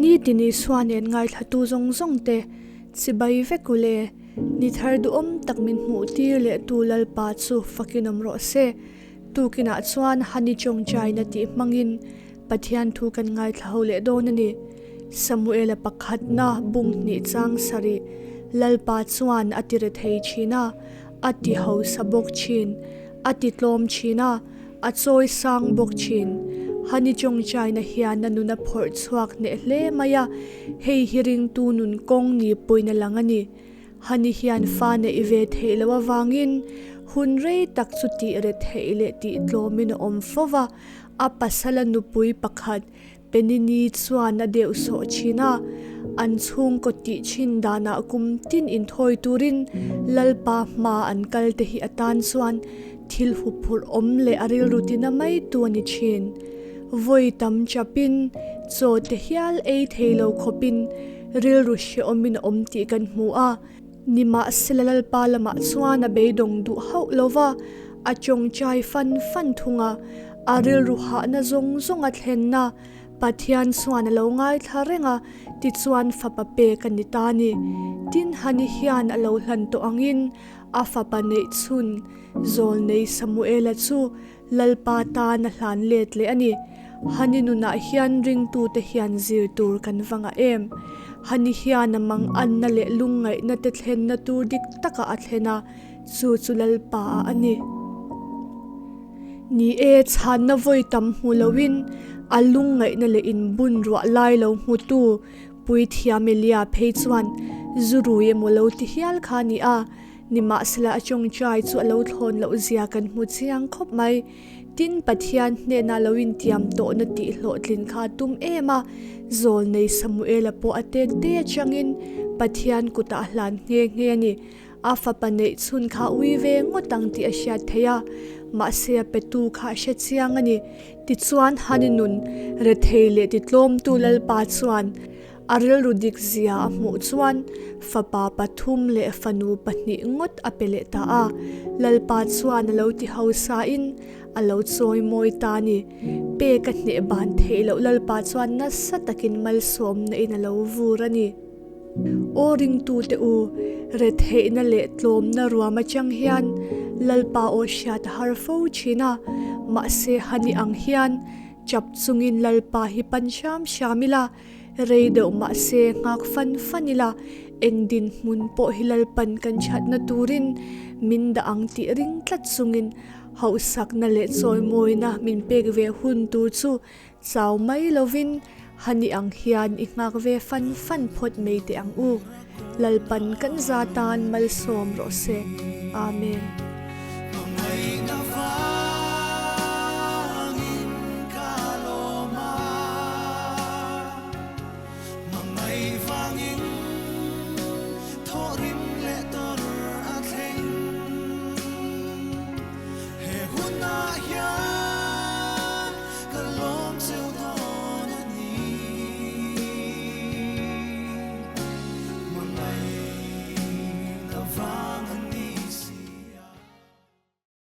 Nitin Isua nen ngaithlatu zawng zawng te chibai vek u le. Ni thar duhawm tak min hmuh tir leh tu Lalpa chu fakin awm rawh se. Tukinah chuan Hani Chawngchaina tih hmangin Pathian thu kan ngaithla ho leh dawn a ni. Samuela pakhatna bung hnih chang sarih Lalpa chuan a ti rethei thin a, a ti hausa bawk thin, a ti tlawm thin a, a chawi sang bawk thin. Hani Chawngchaina hian a nun a phawrh chhuak hneh hle mai a, hei hi ringtu nun kawng ni pawhin a lang a ni. Hani hian fa neih ve theih loh avangin hun rei tak chu tih re theih leh tih tlawmin a awm fo va, a pasala nupui pakhat Penini chuan a deuh sawh thin a, an chhungkaw tih thin danah kum tin inthawi turin Lalpa hma an kal te hi atan chuan thil huphurh awm leh a rilru tina mai tu a ni thin. Vawi tam chapin chaw te hial ei thei lo khawpin rilru hrehawmin a awm tih kan hmu a. Nimahsela Lalpa lamah chuan a beidawng duh hauh lo va, a tawngtai fan fan thung a, a rilru hahna zawng zawng a thlenna Pathian chuan a lo ngaithla reng a, tichuan fapa pek a ni ta a ni. Tin, Hani hian a lo hlan tawh angin a fapa neih chhun Zawlnei Samuela chu Lalpa tan a hlan let leh a ni. Hani nunah hian ringtute hian zir tur kan va ngah em? Hani hian a manganna leh lungngaihna te thlenna tur dik takah a thlen a, chu chu Lalpa ah a ni. Ni e, chhanna vawi tam hmu loin a lungngaihna leh inbun ruah lai lo hmutu Puithiam Elia phei chuan zu rui emaw lo ti hial kha a ni a. Nimahsela a tawngtai chu a lo thlawn loh zia kan hmu chiang khawp mai. Tin, Pathian hnena lo intiam tawhna tih hlawhtlin kha a tum em a, Zawlnei Samuela pawh a tet te atangin Pathian kutah a hlan nghe nghe a ni. A fapa neih chhun kha ui ve ngawt ang tih a hriat theih a, mahse a petu kha a hre chiang a ni. Tichuan, Hani nun rethei leh titlawmtu Lalpa chuan A rilru dik zia a hmuh chuan fapa pathum leh fanu pahnih ngawt a pe leh ta a. Lalpa chuan a lo ti hausain a lo chawi mawi ta a ni. Pek a hneh ban theih loh Lalpa chuan nasa takin malsawmna in a lo vur a ni. Aw ringtute u, retheihna leh tlawmna ruam atang hian Lalpa aw hriat a har fo thin a, mahse hani ang hian chap chungin Lalpa hi pan hram hram ila, Rei deuh mahse nghak fan fan ila, eng dinhmun pawh hi Lalpan kan thatna turin min dah ang tih ring tlat chungin hauhsakna leh chawimawina min pek ve hun tur chu chau mai lovin hani ang hian i nghak ve fan fan phawt mai teh ang u. Lalpan kan za tan malsawm rawh se. Amen.